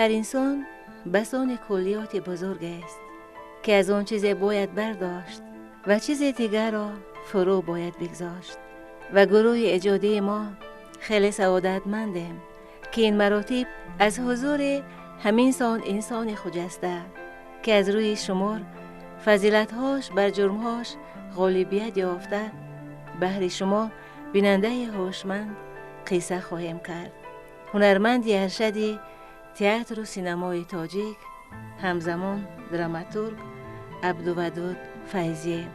Ҳар инсон басони куллиёти бузургест, ки аз он чизе бояд бардошт ва чизе дигарро фурӯ бояд бигзошт. Ва гурӯҳи эҷодии мо хеле саодатмандем, ки ин маротиб аз ҳузури ҳамин сон инсони хуҷаста, ки аз рӯи шумор фазилатҳош бар ҷурмҳош ғолибият ёфта, баҳри шумо бинандаи ҳушманд қисса хоҳем кард. Ҳунарманди аршади театру синамои тоҷик, ҳамзамон драматург Абдувадуд Файзиев.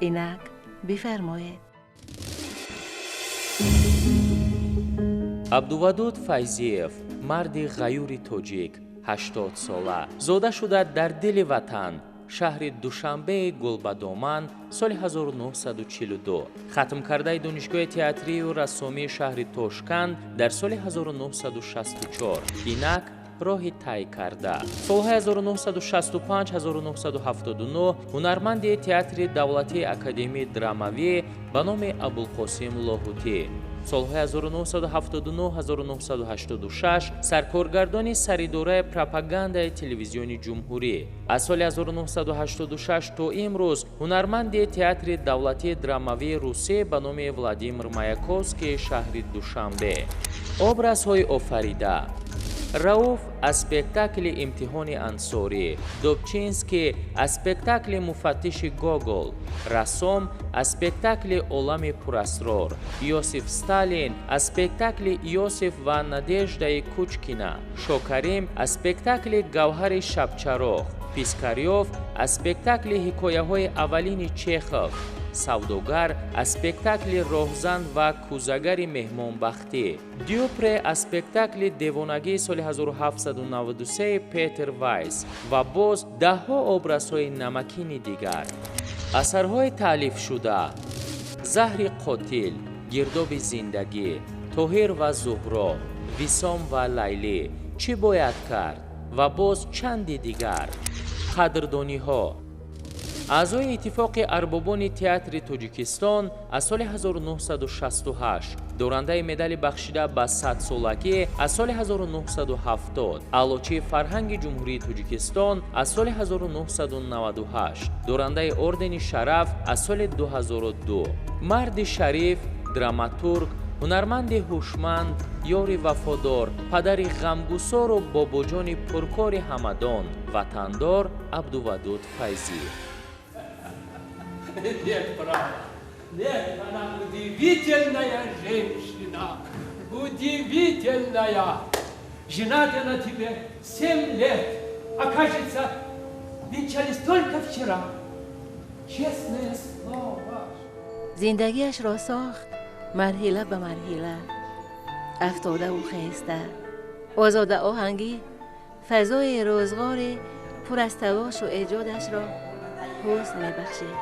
Инак бифармоед. Абдувадуд Файзиев, марди ғаюри тоҷик, 80-сола, зода шуда дар дили ватан, шаҳри Душанбеи Гулбадоман, соли 1942, хатмкардаи Донишгоҳи театрию рассомии шаҳри Тошканд дар соли 1964. Инак роҳи тай карда. Солҳои 1965-1979 ҳунарманди Театри давлатии академияи драмавӣ ба номи Абулқосим Лоҳутӣ. Солҳои 1979-1986 саркоргардони саридораи пропагандаи телевизиони ҷумҳурӣ. Аз соли 1986 то имрӯз ҳунарманди Театри давлатии драмавии Русия ба номи Владимир Маяковский, шаҳри Душанбе. Образҳои офарида: Рауф аз спектакли «Имтиҳони Ансорӣ», Добчинский аз спектакли «Муфаттиши Гогол», Рассом аз спектакли «Олами пурасрор», Иосиф Сталин аз спектакли «Иосиф ва Надеждаи Кучкина», Шокарим аз спектакли «Гавҳари шабчароғ», Пискарёв аз спектакли «Ҳикояҳои аввалини Чехов», Савдогар аз спектакли «Роҳзан ва кӯзагари меҳмонбахтӣ», Дюпре аз спектакли «Девонагии соли 1793» Петер Вайс ва боз даҳҳо образҳои намакини дигар. Асарҳои таълифшуда: «Заҳри қотил», «Гирдоби зиндагӣ», «Тоҳир ва Зуҳро», «Висом ва Лайлӣ», «Чӣ бояд кард» ва боз чанди дигар. Қадрдониҳо: аъзои Иттифоқи арбобони театри Тоҷикистон аз соли 1968, дорандаи медали бахшида ба садсолагӣ аз соли 1970, Аълочии фарҳанги Ҷумҳурии Тоҷикистон аз соли 1998, дорандаи ордени Шараф аз соли 2002. Марди шариф, драматург, ҳунарманди ҳушманд, ёри вафодор, падари ғамгусору бобоҷони пуркори ҳамадон, ватандор Абдувадуд Файзиев. Нет, правда. Нет, она удивительная женщина. Удивительная. Жената на тебе 7 лет. А кажется, венчались только вчера. Честное слово. Зиндагиашро сохт марҳила ба марҳила, афтодаву хеста, озодаоҳангӣ фазои рӯзғори пур аз талошу эҷодашро ҳусн мебахшид.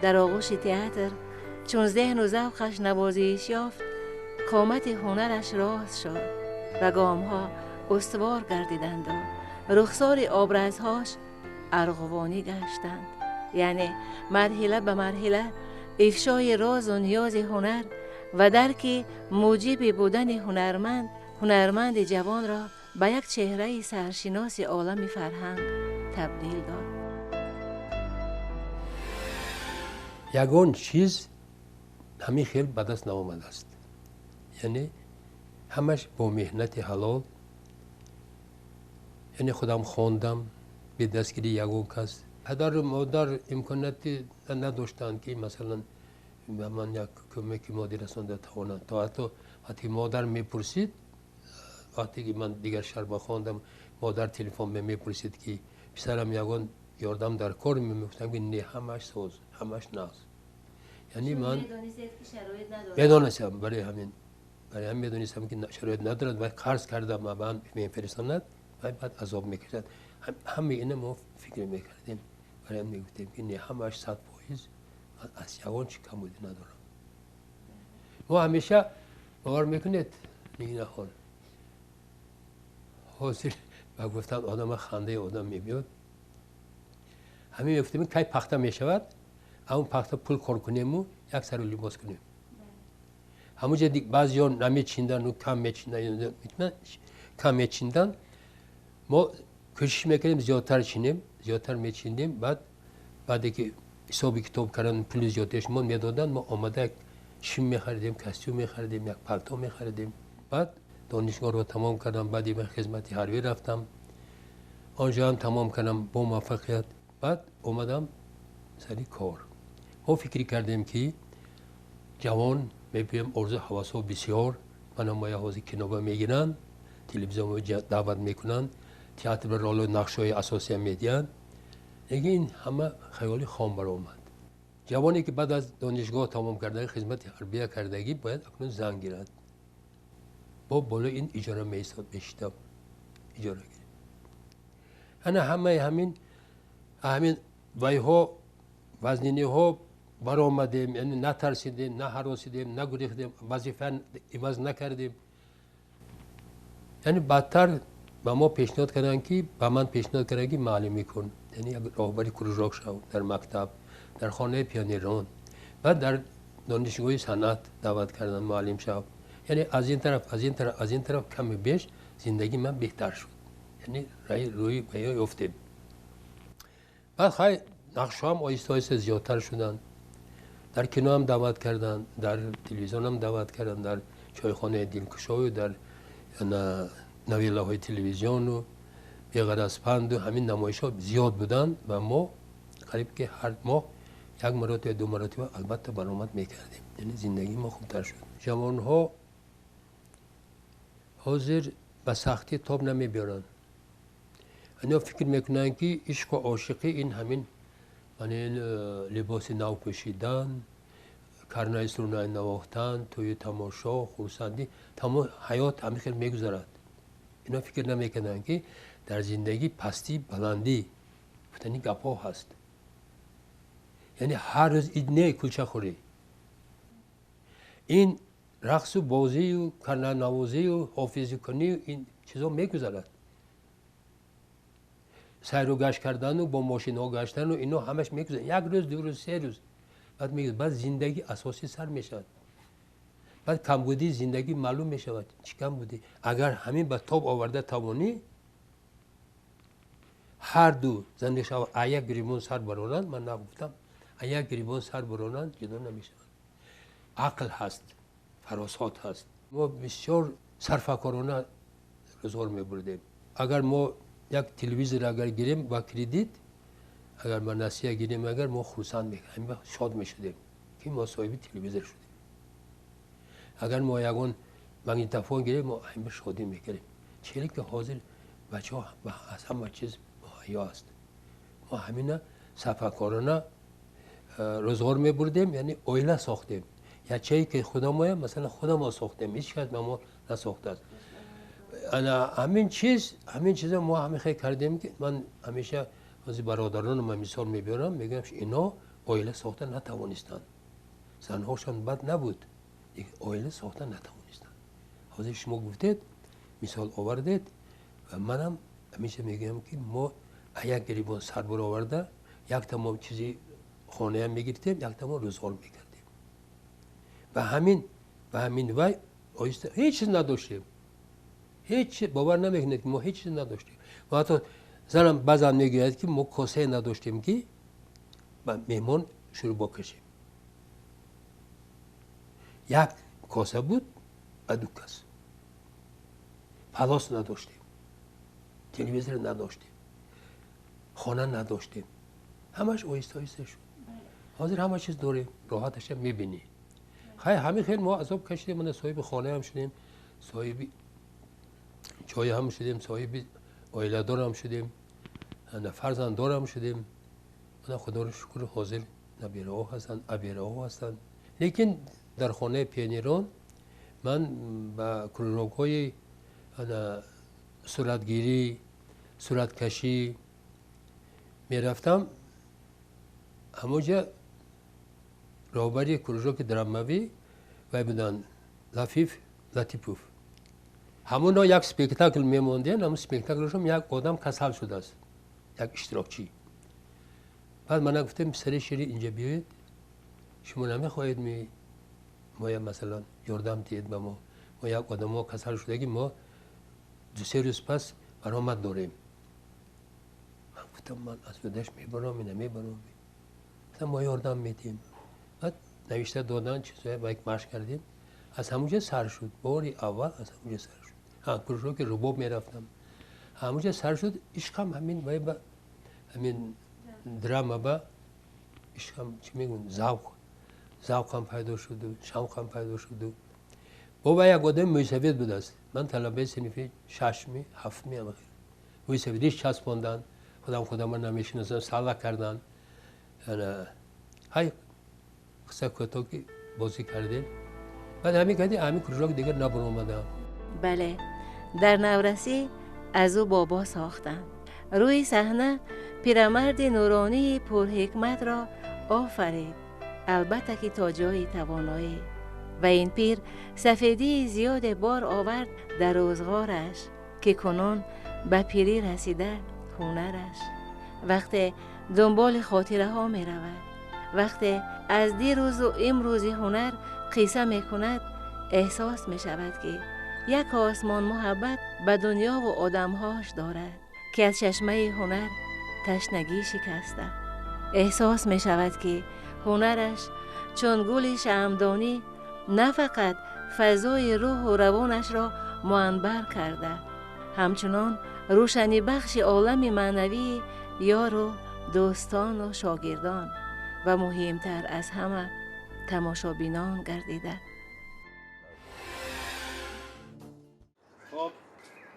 Дар оғӯши театр чун зеҳну завқаш навозиш ёфт, қомати ҳунараш рост шуд ва гомҳо устувор гардиданду рухсори образҳош арғувонӣ гаштанд. Яъне марҳила ба марҳила ифшои розу ниёзи ҳунар ва дарки муҷиби будани ҳунарманд ҳунарманди ҷавонро ба як чеҳраи саршиноси олами фарҳанг табдил дод. Ягон чиз ҳамин хел ба даст наомадааст, яъне ҳамаш бо меҳнати ҳалол. Яъне худам хондам бе дастгирии ягон кас. Падару модар имконияти надоштанд, ки масалан ба ман як кӯмаки моддӣ расонда тавонанд. То ҳатто вақте модар мепурсид, вақте ки ман дигар шаҳр хондам, модар телефон мепурсид, ки писарам, ягон ёрдам дар кор? Мегуфтам, ки не, ҳамаш соз, ҳамаш нағз. Яъне ман медонистам, барои ҳамин медонистам, ки шароит надорад ва қарз карда ман мефиристонад ва баъд азоб мекашад. Ҳамаи ина мо фикр мекардем. Барои ҳамин мегуфтем, ки не, ҳамаш 100%, ман аз ягон чи камбудӣ надорам. Мо ҳамеша, бовар мекунед, Нигинахон, ҳозир ба гуфтан одама хандаи одам мебиёд, ҳамин мегуфтем, кай пахта мешавад, ҳамун пахта пул кор кунему як сару либос кунем. Ҳамунҷа баъзеҳо намечинданду кам мечиндан, кам мечиндан. Мо кӯшиш мекардем зиёдтар чинем, зиёдтар мечиндем. Баъд баъде ки ҳисоби китоб кардан, пули зиёдеш мо медоданд, мо омада як шим мехаридем, костюм мехаридем, як палто мехаридем. Баъд донишгоҳро тамом кардам, баъди ман хизмати ҳарбӣ рафтам, онҷо ҳам тамом кардам бо муваффақият. Баъд омадам сари кор. Мо фикр кардем, ки ҷавон мебиём, орзу ҳавасҳо бисёр, мана моя ҳозир киноба мегиранд, телевизион даъват мекунанд, театр ба ролу нақшҳои асосия медиҳанд. Лекин ин ҳама хаёли хом баромад. Ҷавоне ки баъд аз донишгоҳ тамом кардаги, хизмати ҳарбия кардагӣ, бояд акнун зан гирад. Бо болои ин иҷора меистод, мешитам, иҷора гирем. Ана ҳамаи ҳамин вайҳо, вазниниҳо баромадем, яъне натарсидем, на ҳаросидем, нагурехтем, вазифа иваз накардем. Яъне баъдтар ба мо пешниҳод карданд, ки ба ман пешниҳод карданд, ки муаллимӣ кун, яъне як роҳбари кружок шав дар мактаб, дар хонаи пионерон. Баъд дар донишгоҳи санъат даъват карданд, муаллим шав. Яъне аз ин тараф, аз ин тараф, аз ин тараф ками беш зиндагии ман беҳтар шуд, яъне рӯи ба ёфтем. Баъд хай нақшҳоам оҳиста оҳиста зиёдтар шуданд. Дар киноам даъват карданд, дар телевизионам даъват карданд, дар чойхонаи дилкушою, дар новеллаҳои телевизиону, беғараз панду, ҳамин намоишҳо зиёд буданд ва мо қариб ки ҳар моҳ як маротиба, ду маротиба албатта баромад мекардем. Яъне зиндагии мо хубтар шуд. Ҷавонҳо ҳозир ба сахтӣ тоб намебиёранд. Инҳо фикр мекунанд, ки ишқу ошиқӣ ин ҳамин манин либоси нав пӯшидан, карнаи сурнай навохтан, тӯю тамошо, хурсандӣ, тамом ҳаёт ҳамин хел мегузарад. Инҳо фикр намекунанд, ки дар зиндагӣ пастӣ, баландӣ гуфтани гапҳо ҳаст. Яъне ҳар рӯз ид не кулчахӯрӣ, ин рақсу бозию карнанавозию ҳофизикунию ин чизо мегузарад. Сайру гашт кардану бо мошинҳо гаштану ино ҳамаш мегузарад. Як рӯз, ду рӯз, се рӯз баъд мегузарад. Баъд зиндагӣ асосӣ сар мешавад, баъд камбудии зиндагӣ маълум мешавад, чӣ камбудӣ. Агар ҳамин ба тоб оварда тавонӣ, ҳар ду зану шавҳар а як гирибон сар бароранд, ман нагуфтам, а як гирибон сар бароранд, ҷудо намешаванд. Ақл ҳаст, фаросот ҳаст. Мо бисёр сарфакорона рӯзгор мебурдем. Агар мо як телевизор агар гирем ба кредит, агар ба насия гирем, агар мо хурсанд мекардем, шод мешудем, ки мо соҳиби телевизор шудем. Агар мо ягон магнитофон гирем, мо ҳамин шодӣ мекардем. Челе ки ҳозир бачаҳо аз ҳама чиз муҳайё аст. Мо ҳамина сарфакорона рӯзгор мебурдем, яъне оила сохтем. Ячае ки худамоя, масалан, худамо сохтем, ҳеҷ кас ба мо насохтааст. Ана ҳамин чиз, ҳамин чиза мо ҳамин хел кардем, ки ман ҳамеша ҳозир бародаронам мисол мебиёрам, мегӯям, ино оила сохта натавонистанд. Занҳошон бад набуд, оила сохта натавонистанд. Ҳозир шумо гуфтед, мисол овардед, ва манам ҳамеша мегӯям, ки мо як гирибон сар бароварда, як тамом чизи хонаям мегирифтем, як тамом рӯзгор мекардем. Ба ҳамин вай оҳиста ҳеҷ чиз надоштем, ҳеҷ. Бовар намекунед, ки мо ҳеҷ чиз надоштем. Ва ҳатто занам баъзан мегӯяд, ки мо косае надоштем, ки ба меҳмон шӯрбо кашем. Як коса буд ба ду кас. Палос надоштем, телевизор надоштем, хона надоштем. Ҳамаш оҳиста оҳиста шуд. Ҳозир ҳама чиз дорем, роҳаташа мебинӣ. Хай, ҳамин хел мо азоб кашидем, мана соҳиби хонаам шудем, соҳиби ҷойам шудем, соҳиби оиладорам шудем, фарзанддорам шудем. Мана, худоро шукр, ҳозир набираҳо ҳастанд, абираҳо ҳастанд. Лекин дар хонаи пионерон ман ба кружокҳои суратгирӣ, сураткашӣ мерафтам. Ҳамонҷа роҳбари кружоки драмавӣ вай буданд, Лафиф Латипов. Ҳамоно як спектакл мемондем. Ҳамон спектаклшон як одам касал шудааст, як иштирокчӣ. Баъд мана гуфтем: «Писари шири, инҷа биёед, шумо намехоҳед ми моя, масалан, ёрдам диҳед ба мо? Мо як одамо касал шудагӣ, мо 2-3 рӯз пас Баромад дорем. Ман гуфтам, ман аз ёдаш мебарам, намебарам. Гуфтам, мо ёрдам медиҳем. Баъд навишта додан чизҳое, ба як машқ кардем. Аз ҳамунҷа сар шуд. Бори аввал аз ҳамунҷа сар шуд. Ҳа, кружоки рубоб мерафтам. Ҳамунҷа сар шуд, ишқам ҳамин вай ба ҳамин драма ба ишқам, чӣ мегӯн, завқ. Завқам пайдо шуду, шавқам пайдо шуду. Бобо як одами мӯйсафед будааст. Ман талабаи синфи шашми, ҳафтми ам. Мӯйсафед риш часпондан, худам худамро намешиносам, сала кардан. Ҳай, қисса кӯтоҳ ки бозӣ кардем. Баъд ҳамин кардем, ҳамин кружок дигар набаромадам. Бале, дар наврасӣ аз ӯ бобо сохтанд. Рӯи саҳна пирамарди нуронии пурҳикматро офарид, албатта ки то ҷои тавоноӣ. Ва ин пир сафедии зиёде бор овард дар рӯзғораш, ки кунун ба пирӣ расида ҳунараш. Вақте дунболи хотираҳо меравад, вақте аз дирӯзу имрӯзи ҳунар қисса мекунад, эҳсос мешавад, ки як осмон муҳаббат ба дунёву одамҳош дорад, ки аз чашмаи ҳунар ташнагӣ шикаста. Эҳсос мешавад, ки ҳунараш чун гули шамъдонӣ на фақат фазои рӯҳу равонашро муанбар карда, ҳамчунон рӯшанибахши олами маънавии ёру дӯстону шогирдон ва муҳимтар аз ҳама тамошобинон гардида. Хоб,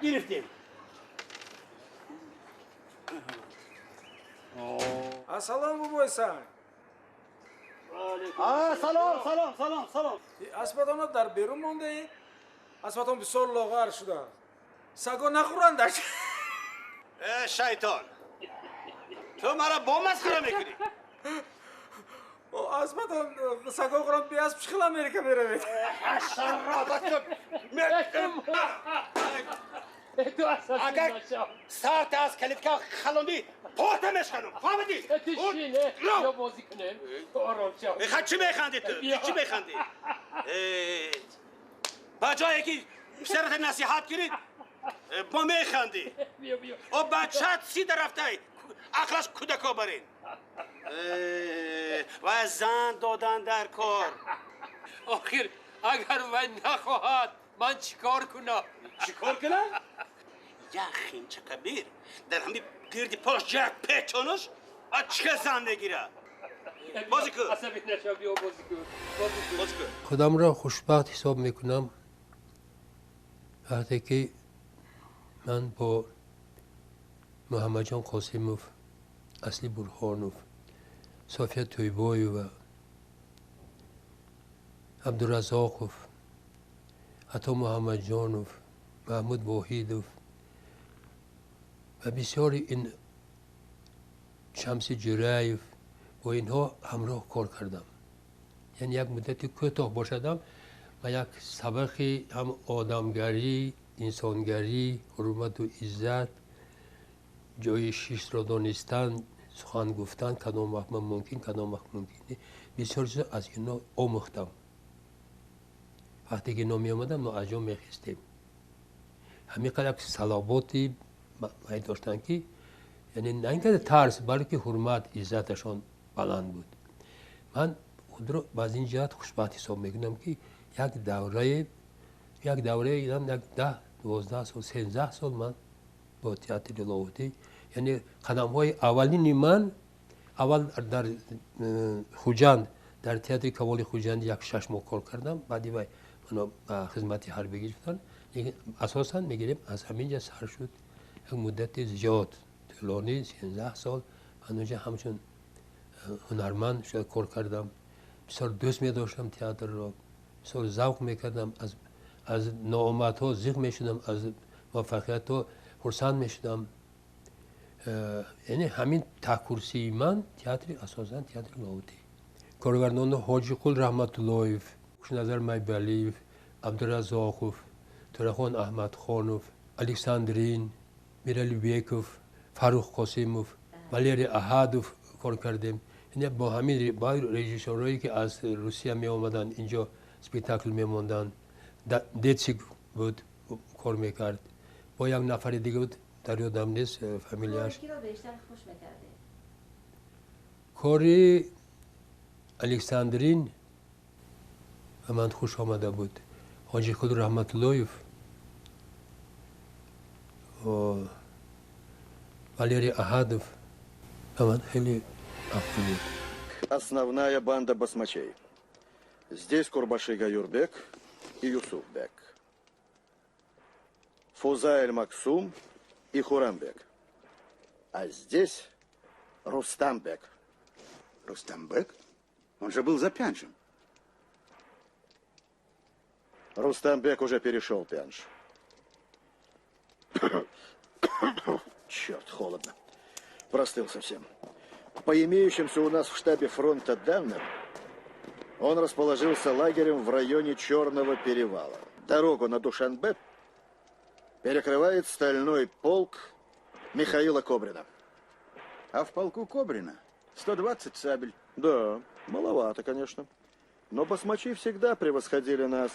гирифтем. Ассалом, бобой санг. Салом, салом, салом, салом. Аспатонро дар берун мондаед? Аспатон бисёр лоғар шудааст. Саго нахӯрандаш. Э, шайтон! Ту маро бо масхара мекунӣ? Аспатон саго хӯранд, беасп чӣ хел Америка меравед? Ҳашарот! Агар сарта аз калитка халондӣ, порта мешканам, фаҳмидӣ? Биё бозӣ кунем, ором шав. Чӣ механдӣ ту? Чӣ механдӣ? Ба ҷое ки писарата насиҳат кунӣ, бо механдӣ. О, бачаат сида рафтай, ақлаш кӯдако барин. Ва зан додан дар кор. Охир агар вай нахоҳад, ман чӣ кор кунам? Чӣ кор кунам? Як хинча кабир дар ҳами гирди пош як печонаш, а чӣ зан мегирад? Бозӣ кун. Асабӣ нашав, биё бозӣ кун. Бозӣ кун. Худамро хушбахт ҳисоб мекунам, вақте ки ман бо Муҳаммадҷон Қосимов, Асли Бурҳонов, София Тӯйбоева, Абдуразоқов, Ато Муҳаммадҷонов, Маҳмуд Воҳидов ва бисёри ин Шамси Ҷураев, бо инҳо ҳамроҳ кор кардам. Яъне як муддати кӯтоҳ бошадам, ба як сабақи ҳам одамгарӣ, инсонгарӣ, ҳурмату иззат, ҷои шиштро донистан, сухан гуфтан, кадом вақт ман мумкин, кадом вақт мумкин не, бисёр чизо аз инҳо омӯхтам. Вақте ки ино меомадам, мо аз ҷо мехестем. Ҳамин қадар як салоботи май доштанд, ки яъне на ин қадар тарс, балки ҳурмат, иззаташон баланд буд. Ман худро аз ин ҷиҳат хушбахт ҳисоб мекунам, ки як даврае, як 10, 12 сол, 13 сол ман бо театри Лоҳутӣ, яъне қадамҳои аввалини ман аввал дар Хуҷанд, дар театри Камоли Хуҷанд як 6 моҳ кор кардам. Баъди вай мано ба хизмати ҳарбӣ гирифтан. Лекин асосан мегирем, аз ҳамин ҷа сар шуд як муддати зиёд тӯлонӣ, 13 сол ман онҷа ҳамчун ҳунарманд шояд кор кардам. Бисёр дӯст медоштам театрро, бисёр завқ мекардам, аз ноомадҳо зиқ мешудам, аз муваффақиятҳо хурсанд мешудам. Яъне ҳамин таҳкурсии ман театри, асосан театри Лоҳутӣ. Коргардони Ҳоҷиқул Раҳматуллоев, Хушназар Майбалиев, Абдуразоқов, Тӯрахон Аҳмадхонов, Александрин, Миралибеков, Фаррух Қосимов, Валерий Аҳадов кор кардем. Яъне бо ҳамин режиссёрҳое ки аз Русия меомаданд, инҷо спектакл мемонданд. Децик буд, кор мекард. Бо як нафари дига буд, Дар ёдам нест фамилияш. Киро бештар хуш мекардед? Кори Александрин ба ман хуш омада буд. Ҳоҷи Худ Раҳматуллоев, Валерий Аҳадов ба ман хеле маъқул буд. Основная банда басмачей. Здесь Курбаши Гаюрбек и Юсуфбек. Фузайль Максум и Хурамбек. А здесь Рустамбек. Рустамбек? Он же был за Пянджем. Рустамбек уже перешел Пяндж. Черт, холодно. Простыл совсем. По имеющимся у нас в штабе фронта данным, он расположился лагерем в районе Черного перевала. Дорогу на Душанбе перекрывает стальной полк Михаила Кобрина. А в полку Кобрина 120 сабель. Да, маловато, конечно. Но басмачи всегда превосходили нас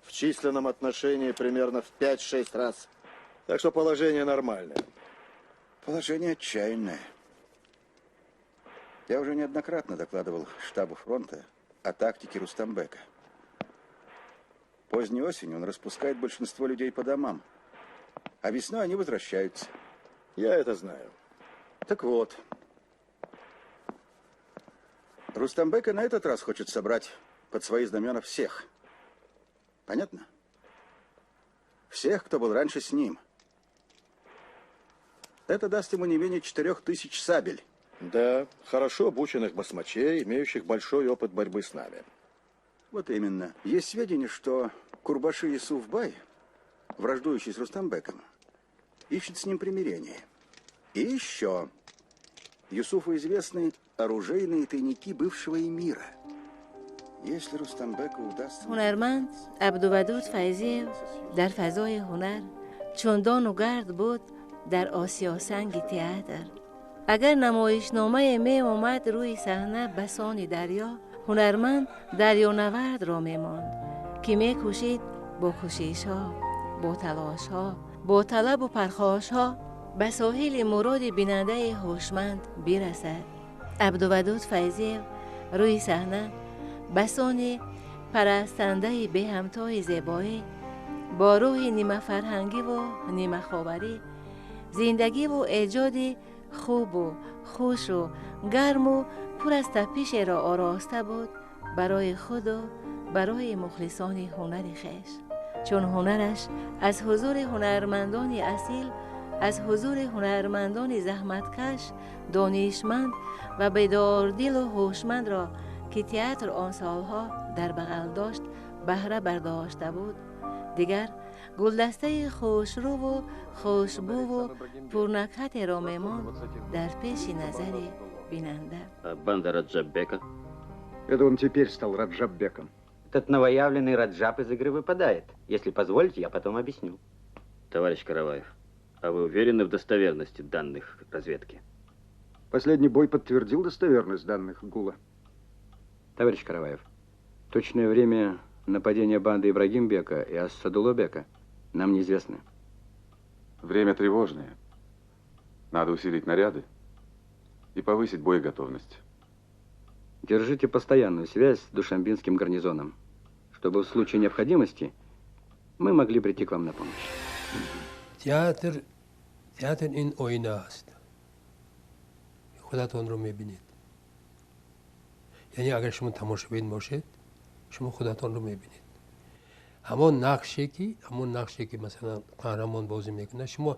в численном отношении примерно в 5-6 раз. Так что положение нормальное. Положение отчаянное. Я уже неоднократно докладывал штабу фронта о тактике Рустамбека. Поздней осенью он распускает большинство людей по домам, а весной они возвращаются. Я это знаю. Так вот, Рустамбек и на этот раз хочет собрать под свои знамена всех. Понятно? Всех, кто был раньше с ним. Это даст ему не менее 4000 сабель. Да, хорошо обученных басмачей, имеющих большой опыт борьбы с нами. Вот именно. Есть сведения, что Курбаши Юсуфбай, враждующий с Рустамбеком, ищет с ним примирение. И еще. Юсуфу известны оружейные тайники бывшего эмира. Если Рустамбеку удастся... Ҳунарманд Абдувадуд Файзиев дар фазои ҳунар чун дону гард буд дар осиёсанги театр. Агар намоишномае меомад рӯи саҳна басони дарё, ҳунарманд дарёнавардро мемонд, ки мекӯшид бо кӯшишҳо, бо талошҳо, бо талабу пархошҳо ба соҳили муроди бинандаи ҳушманд бирасад. Абдувадуд Файзиев рӯи саҳна басони парастандаи беҳамтои зебоӣ бо рӯҳи нимафарҳангиву нимаховарӣ зиндагиву эҷоди хубу хушу гарму пур аз тапишеро ороста буд барои худу барои мухлисони ҳунари хеш. Чун ҳунараш аз ҳузури ҳунармандони асил, аз ҳузури ҳунармандони заҳматкаш, донишманд ва бедордилу ҳушмандро, ки театр он солҳо дар бағал дошт, баҳра бардошта буд, дигар гулдастаи хушрӯву хушбӯву пурнакҳатеро мемонд дар пеши назари бинанда. Банда Раджаббека. Это он теперь стал Раджаббеком. Этот новоявленный Раджаб из игры выпадает. Если позволите, я потом объясню. Товарищ Караваев, а вы уверены в достоверности данных разведки? Последний бой подтвердил достоверность данных ГУЛа. Товарищ Караваев, точное время нападения банды Ибрагимбека и Асадуллобека нам неизвестно. Время тревожное. Надо усилить наряды и повысить боеготовность. Держите постоянную связь с Душанбинским гарнизоном, чтобы в случае необходимости мы могли прийти к вам на помощь. Театр, театр ин оина аст. Худатонро мебинед. Яъне агар шумо тамошобин бошед, шумо худатонро мебинед. Ҳамон нақше ки масалан қаҳрамон бозӣ мекунад, шумо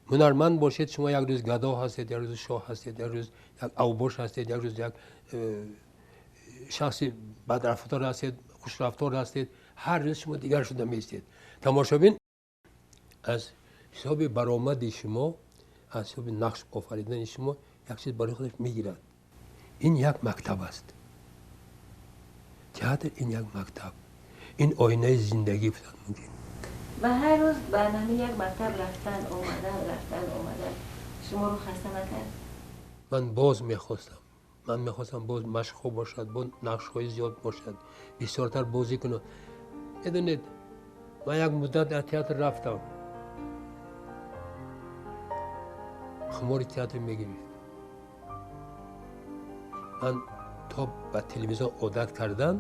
ҳунарманд бошед, шумо як рӯз гадо ҳастед, як рӯз шоҳ ҳастед, як рӯз як авбош ҳастед, як рӯз як шахси бадрафтор ҳастед, хушрафтор ҳастед. Ҳар рӯз шумо дигар шуда меистед. Тамошобин аз ҳисоби баромади шумо, аз ҳисоби нақш офаридани шумо як чиз барои худаш мегирад. Ин як мактаб аст. Театр ин як мактаб, ин оинаи зиндагӣ будан мумкин. Ва ҳар рӯз ба ҳамин як мактаб рафтан, омадан, рафтан, омадан шуморо хаста накард? Ман боз мехостам, ман мехостам боз машқҳо бошад, боз нақшҳои зиёд бошад, бисёртар бозӣ кунам. Медонед, ман як муддат дар театр рафтам. Хумори театр мегирифт. Ман то ба телевизион одат кардан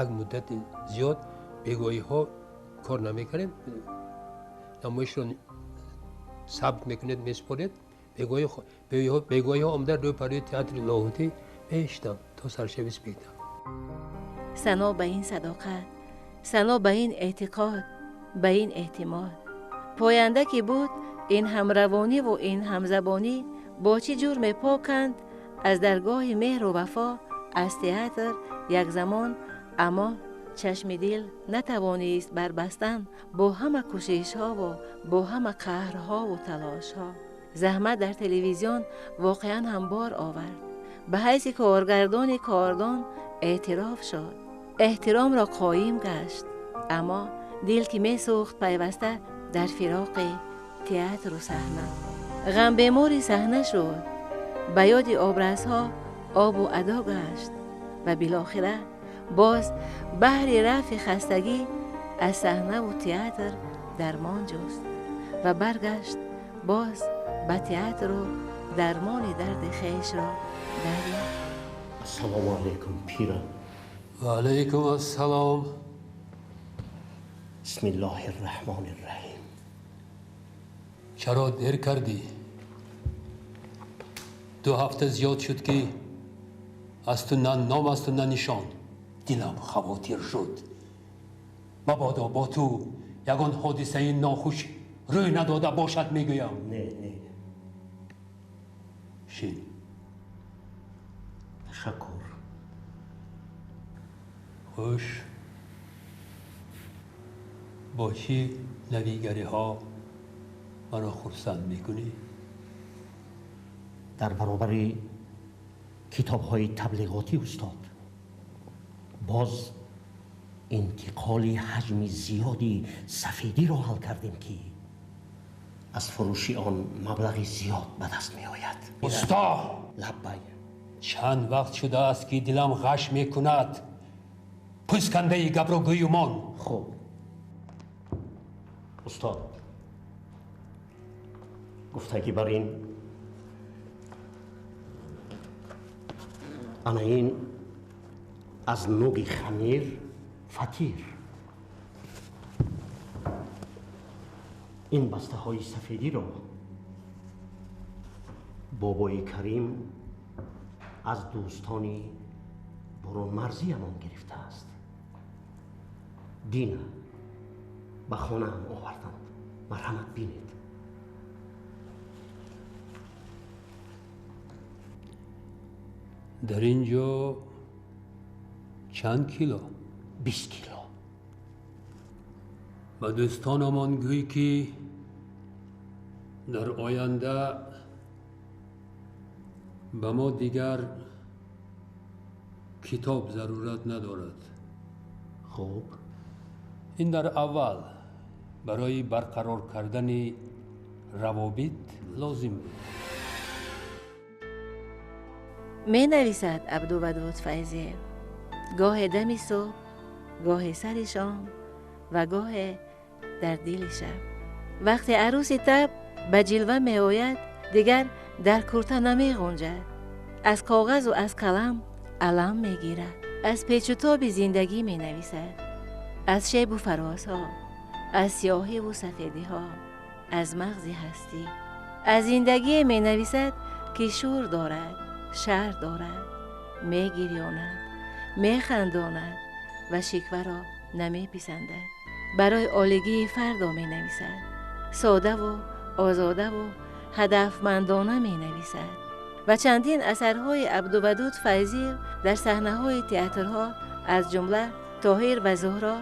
як муддати зиёд бегоҳиҳо кор намекардем. Намоишро сабт мекунед, месупоред. Бегоҳиҳо омада рӯи парои театри Лоҳутӣ меиштам то саршави спектакл. Сано ба ин садоқат, сано ба ин эътиқод, ба ин эътимод. Поянда ки буд ин ҳамравониву ин ҳамзабонӣ бо чӣ ҷурме поканд аз даргоҳи меҳру вафо аз театр як замон, аммо чашми дил натавонист барбастан бо ҳама кӯшишҳову бо ҳама қаҳрҳову талошҳо. Заҳмат дар телевизион воқеан ҳам бор овард. Ба ҳайси коргардони кордон эътироф шуд, эҳтиромро қоим гашт, аммо дил ки месӯхт пайваста дар фироқи театру саҳна. Ғамбемори саҳна шуд, ба ёди образҳо обу адо гашт ва билохира боз баҳри рафъи хастагӣ аз саҳнаву театр дармон ҷуст ва баргашт боз ба театру дармони дарди хешро дарёфт. Ассалому алайкум, пирам. Ва алайкум ассалом. Бисмиллоҳи рраҳмони рраҳим. Чаро дер кардӣ? 2 ҳафта зиёд шуд ки аз ту на ном аст на нишон. Дилам хавотир шуд. Мабодо бо ту ягон ҳодисаи нохуш рӯй надода бошад, мегӯям. Не, не. Шин. Ташаккур. Хуш. Бо чӣ навигариҳо маро хурсанд мекунӣ? Дар баробари китобҳои таблиғотӣ устод, боз интиқоли ҳаҷми зиёди сафедиро ҳал кардем ки аз фурӯши он маблағи зиёд ба даст меояд. Устод! Лаббай. Чанд вақт шудааст ки дилам ғаш мекунад. Пӯскандаи гапро гӯюмон. Хуб. Устод, гуфтагӣ бар ин ана ин аз нуги хамир фатир. Ин бастаҳои сафедиро бобои Карим аз дӯстони бурунмарзиамон гирифтааст. Дина ба хонаам оварданд. Марҳамат бинед. Дар ин ҷо чанд кило? 20 кило. Ба дӯстонамон гӯй ки дар оянда ба мо дигар китоб зарурат надорад. Хуб. Ин дар аввал барои барқарор кардани равобит лозим буд. Менависад Абдувадуд Файзиев гоҳе дами субҳ, гоҳе сари шом ва гоҳе дар дили шаб. Вақте арӯси таб ба ҷилва меояд, дигар дар курта намеғунҷад. Аз коғазу аз қалам алам мегирад. Аз печутоби зиндагӣ менависад. Аз шебу фарозҳо, аз сиёҳиву сафедиҳо, аз мағзи ҳастӣ. Аз зиндагие менависад ки шӯр дорад, шаҳр дорад, мегирёнад, механдонад ва шикваро намеписандад. Барои олигии фардо менависад. Содаву озодаву ҳадафмандона менависад. Ва чандин асарҳои Абдувадуд Файзиев дар саҳнаҳои театрҳо, аз ҷумла Тоҳир ва Зуҳро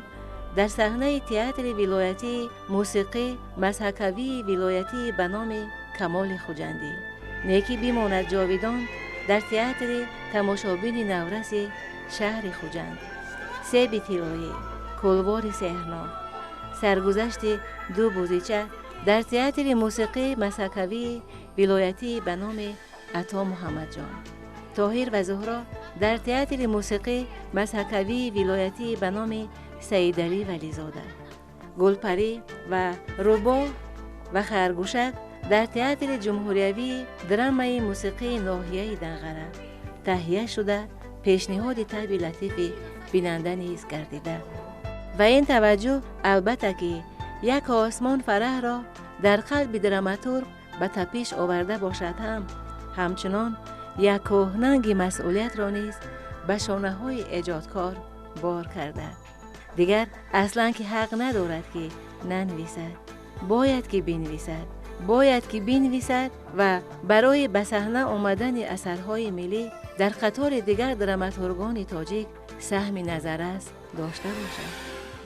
дар саҳнаи театри вилоятии мусиқӣ мазҳакавии вилоятии ба номи Камоли Хуҷандӣ, некӣ бимонад ҷовидон дар театри тамошобини навраси шаҳри Хуҷанд, себи тиллоӣ, кулвори сеҳрнок, саргузашти ду бузича дар театри мусиқӣ мазҳакавии вилоятии ба номи Ато Муҳаммадҷон, Тоҳир ва Зуҳро дар театри мусиқӣ мазҳакавии вилоятии ба номи Саидалӣ Вализода, Гулпарӣ ва Рӯбоҳ ва Харгӯшак Дар театри ҷумҳуриявии драмаи мусиқии ноҳияи Данғара таҳия шуда, пешниҳоди табъи латифи бинанда низ гардида. Ва ин таваҷҷӯҳ албатта ки як осмон фараҳро дар қалби драматург ба тапиш оварда бошад ҳам, ҳамчунон як кӯҳнанги масъулиятро низ ба шонаҳои эҷодкор бор карда. Дигар аслан ки ҳақ надорад ки нанависад, бояд ки бинависад, бояд ки бинависад ва барои ба саҳна омадани асарҳои миллӣ дар қатори дигар драматургони тоҷик саҳми назаррас дошта бошад.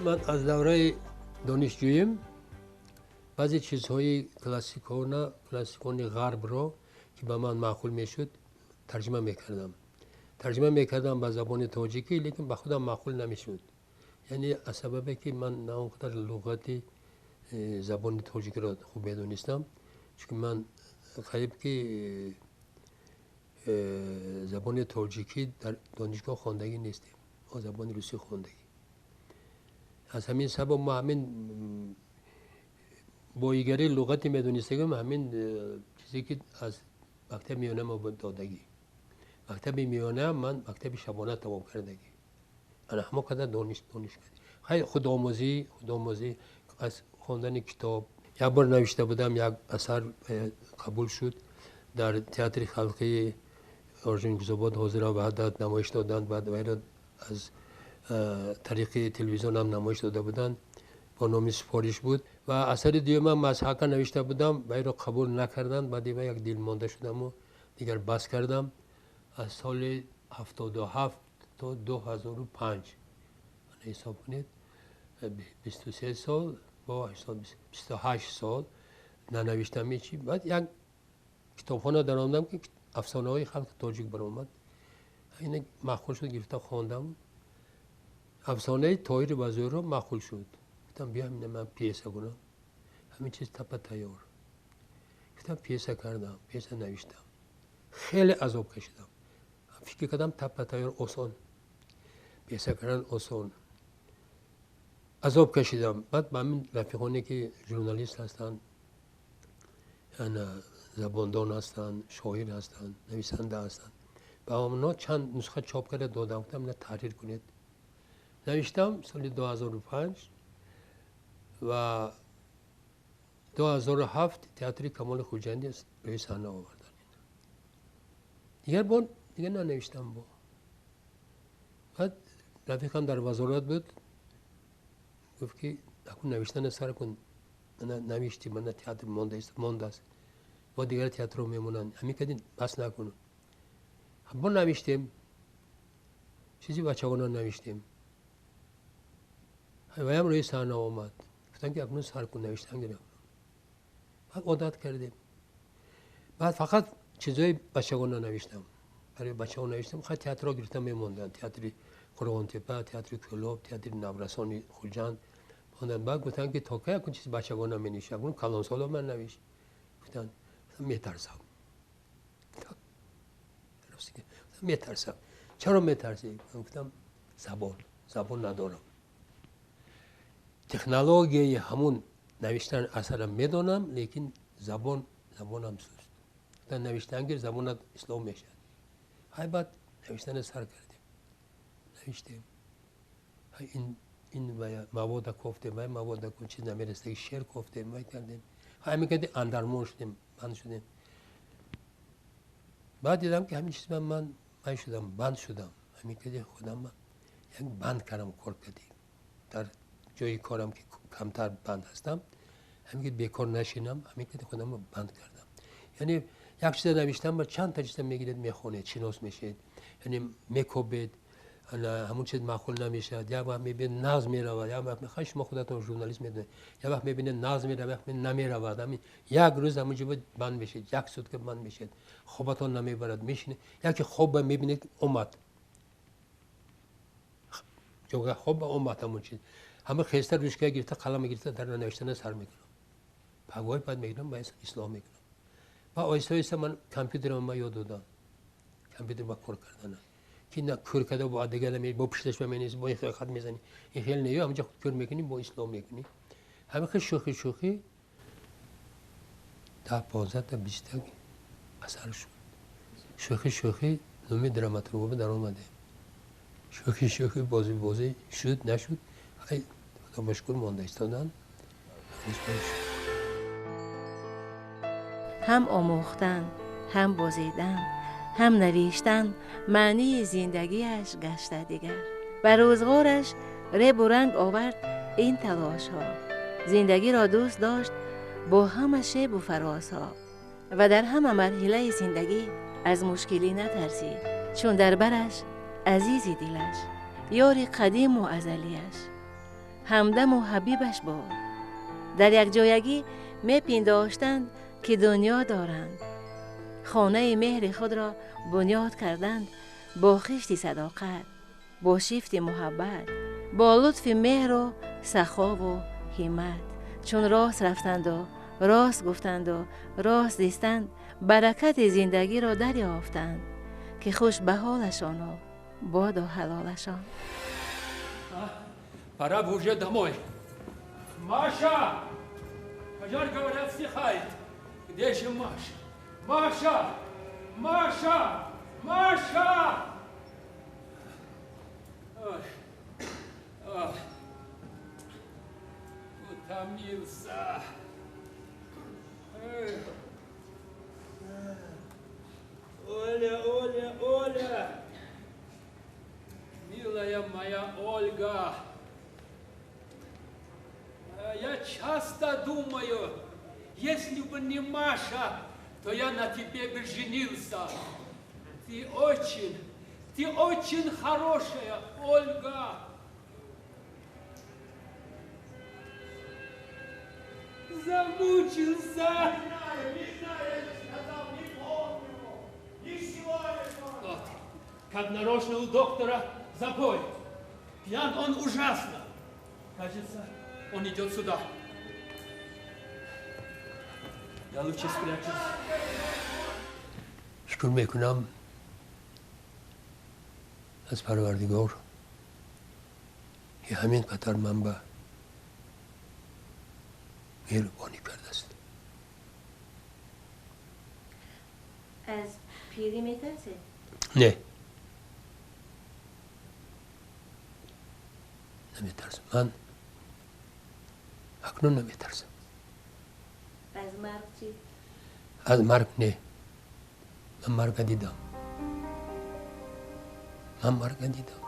Ман аз давраи донишҷӯем баъзе чизҳои классикони ғарбро, ки ба ман маъқул мешуд, тарҷима мекардам. Тарҷима мекардам ба забони тоҷикӣ, лекин ба худам маъқул намешуд. Яъне аз сабабе ки ман на он қадар луғати забони тоҷикиро хуб медонистам, чунки ман қариб ки забони тоҷикӣ дар донишгоҳ хондагӣ нестем, мо забони русӣ хондагӣ. Аз ҳамин сабаб мо ҳамин боигарии луғате медонистагим, ҳамин чизе ки аз мактаби миёна мо додагӣ. Мактаби миёна ман мактаби шабона тамом кардагӣ. Ана ҳамо қадар дониш кардем. Хай, худомӯзӣ аз хондани китоб. Як бор навишта будам, як асар қабул шуд дар театри халқии Орджоникидзобод, ҳозира Ваҳдат намоиш доданд, баъд вайро аз тариқи телевизион ҳам намоиш дода буданд, бо номи Супориш буд. Ва асари дуюмам Мазҳака навишта будам, вайро қабул накарданд, баъди вай як дилмонда шудаму дигар бас кардам. Аз соли 77 то 2005, ҳисоб кунед, 23 сол бо 28 сол нанавиштам ҳечи. Баъд як китобхона даромадам, ки афсонаҳои халқи тоҷик баромад. Ина маъқул шуд, гирифта хондам. Афсонаи Тоҳири Вазирро маъқул шуд. Гуфтам, биё ҳамина ман пьеса кунам. Ҳамин чиз тапа тайёр. Гуфтам, пьеса кардам, пьеса навиштам. Хеле азоб кашидам. Фикр кардам, тапа тайёр осон. Пьеса кардан осон. Азоб кашидам. Баъд ба ҳамин рафиқоне ки журналист ҳастанд, забондон ҳастанд, шоир ҳастанд, нависанда ҳастанд, ба онҳо чанд нусха чоп карда додам. Гуфтам, ина таҳрир кунед. Навиштам соли 2005 ва 2007 театри Камоли Хуҷандӣ рӯи саҳна овардан. Дигар бор дигар нанавиштам бо. Баъд рафиқам дар вазорат буд, гуфт ки акун навиштана сар кун, мана навишти, мана театр мондааст, бо дигар театрҳо мемонанд, ҳамин кади бас накун. Бо навиштем, чизи бачагона навиштем. Ваям рӯи саҳна омад. Гуфтам ки акнун сар кун, навиштан гирифтам. Баъд одат кардем. Баъд фақат чизҳои бачагона навиштам. Барои бачаҳо навиштам, хай театрҳо гирифта мемонданд. Театри Қурғонтепа, театри Кӯлоб, театри Наврасони Хуҷанд монданд. Баъд гуфтанд ки то кай акун чизи бачагона менавишӣ, акнун калонсоло ман навиш. Гуфтанд, метарсам. Метарсам. Чаро метарсӣ? Гуфтам, забон надорам. Технологияи ҳамун навиштан асарам медонам, лекин забонам суст. Навиштан гир, забонат ислоҳ мешавад. Ҳай, баъд навиштана сар кардем. Навиштем. Ин мавода кофтем, вай мавода чиз намерасидаги шеър кофтем, вай кардем. Ҳамин кардем, андармон шудем, банд шудем. Баъд дидам ки ҳамин чиз ман ман шудам, банд шудам. Ҳамин кардем, худам як банд кардам, кор кардем. Дар ҷои корам ки камтар банд ҳастам, ҳамин ки бекор нашинам, ҳамин ки худамро банд кардам. Яъне як чиза навиштам, ба чанд та чиза мегиред, мехонед, шинос мешавед, яъне мекобед, ҳамун чиз маъқул намешавад. Як вақт мебинед нағз меравад, як вақт мехоҳед, шумо худатон журналист медонед, як вақт мебинед нағз меравад, як вақт намеравад. Ҳамин як рӯз ҳамун ҷо банд мешавед, як сутка банд мешавед, хобатон намебарад, мешинед, яке хоба мебинед, омад ҷога хоба омад ҳамун чиз. Ҳама хеста ручка гирифта, қалам гирифта, дар навиштана сар мекунам. Пагоҳи баъд мегирам, ба ислоҳ мекунам. Ва оҳиста оҳиста ман компютерам ма ёд додам. Компютер ба кор кардана. Ки на кӯр карда бо дигар бо пушташ ба менависӣ, бо ин хел хат мезанӣ. Ин хел не, ҳамҷа худ кӯр мекунӣ, бо ислоҳ мекунӣ. Ҳамин хел шӯхӣ шӯхӣ 10, 15 та, 20 та асар шуд. Шӯхӣ шӯхӣ номи драматургҳо даромадем. Шӯхӣ шӯхӣ, бозӣ бозӣ шуд, нашуд, ай Худо ба шукр монда истодан. Ҳам омӯхтан, ҳам бозидан, ҳам навиштан маънии зиндагиаш гашта дигар. Ба рӯзғораш ребу ранг овард ин талошҳо. Зиндагиро дӯст дошт бо ҳама шебу фарозҳо ва дар ҳама марҳилаи зиндагӣ аз мушкилӣ натарсид, чун дар бараш азизи дилаш, ёри қадиму азалияш, ҳамдаму ҳабибаш буд. Дар якҷоягӣ мепиндоштанд, ки дунё доранд. Хонаи меҳри худро бунёд карданд бо хишти садоқат, бо шифти муҳаббат, бо лутфи меҳру сахову ҳиммат. Чун рост рафтанду рост гуфтанду рост зистанд, баракати зиндагиро дарёфтанд, ки хуш ба ҳолашону боду ҳалолашон. Пора бы уже домой. Маша! Пожар, говорят, стихает. Где же Маша? Маша! Маша! Маша! Ой. Ой. Утомился. Эх. Оля, Оля, Оля! Милая моя Ольга! Я часто думаю, если бы не Маша, то я на тебе бы женился. Ты очень хорошая, Ольга. Замучился. Не знаю, я же сказал, не помню. Ничего не помню. Вот, как нарочно у доктора запой. Пьян он ужасно. Кажется, он идет сюда. Я лучше спрячусь. Шукр мекунам аз Парвардигор, ки ҳамин қадар ман ба меҳрубонӣ кардааст. Аз пирӣ метарсед? Не, наметарсам. Ман акнун наметарсам. Аз марг чӣ? Аз марг не. Ман марга дидам. Ман марга дидам.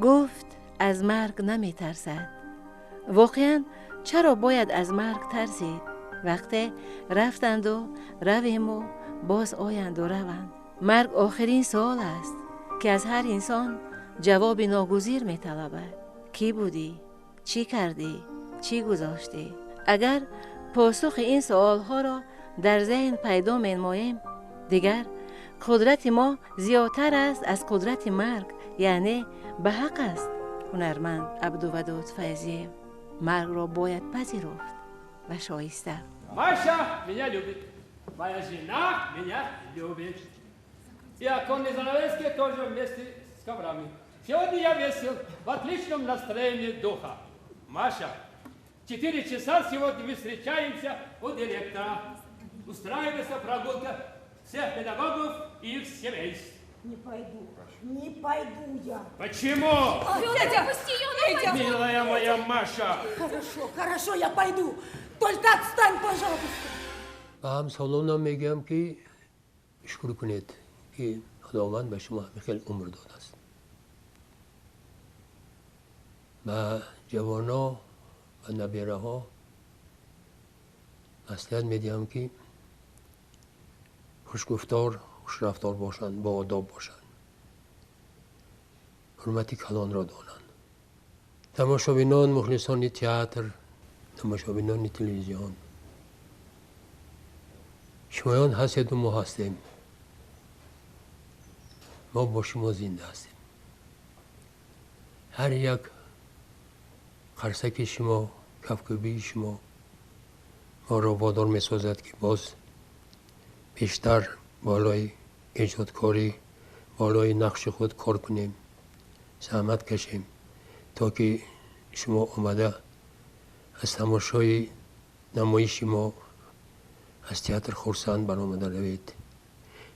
Гуфт аз марг наметарсад. Воқеан чаро бояд аз марг тарсид? Вақте рафтанду равему боз оянду раванд. Марг охирин суол аст, ки аз ҳар инсон ҷавоби ногузир металабад. Кӣ будӣ? Чӣ кардӣ? Чӣ гузоштӣ? Агар посухи ин суолҳоро дар зеҳн пайдо менамоем, дигар қудрати мо зиёдтар аст аз қудрати марг, яъне ба ҳақ аст ҳунарманд Абдувадуд Файзиев. Маргро бояд пазируфт ва шоиста. Маша меня любит. Моя жена меня любит. И оконные занавески тоже вместе с коврами. Сегодня я весел, в отличном настроении духа. Маша, 4 часа сегодня мы встречаемся у директора. Устраивается прогулка всех педагогов и их семейств. Не пойду, не пойду я. Почему? Федя, пусти ее, она пойдет. Милая моя Маша. Хорошо, хорошо, я пойду. Только отстань, пожалуйста. Ба ҳамсолонам мегӯям, ки шукр кунед, ки Худованд ба шумо ҳамин хел умр додааст. Ба ҷавоно, ба набераҳо маслиҳат медиҳам, ки хушгуфтор, хушрафтор бошанд, боодоб бошанд, ҳурмати калонро донанд. Тамошобинон, мухлисони театр, тамошобинони телевизион, шумоён ҳастеду мо ҳастем. Мо бо шумо зинда ҳастем. Ҳар як қарсаки шумо, кафкӯбии шумо моро водор месозад, ки боз бештар болои эҷодкорӣ, болои нақши худ кор кунем, заҳмат кашем, то ки шумо омада аз тамошои Намоиши мо аз театр хурсанд баромада равед.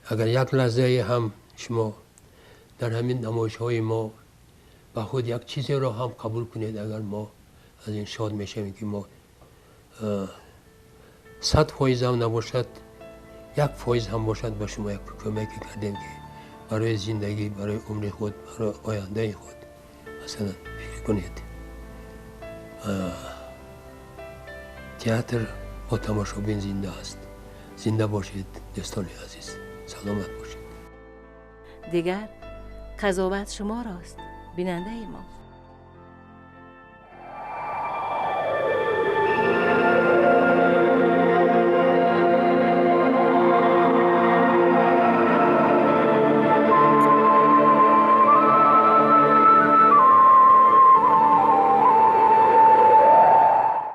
Агар як лаҳзае ҳам шумо дар ҳамин намоишҳои мо ба худ як чизеро ҳам қабул кунед, агар мо аз ин шод мешавем, ки мо 100% ҳам набошад, 1% ҳам бошад, ба шумо як кӯмаке кардем, ки барои зиндагӣ, барои умри худ, барои ояндаи худ масалан фикр кунед. Театр бо тамошобин зинда аст. Зинда бошед, дӯстони азиз, саломат бошед. Дигар қазоват шуморост, бинандаи мо.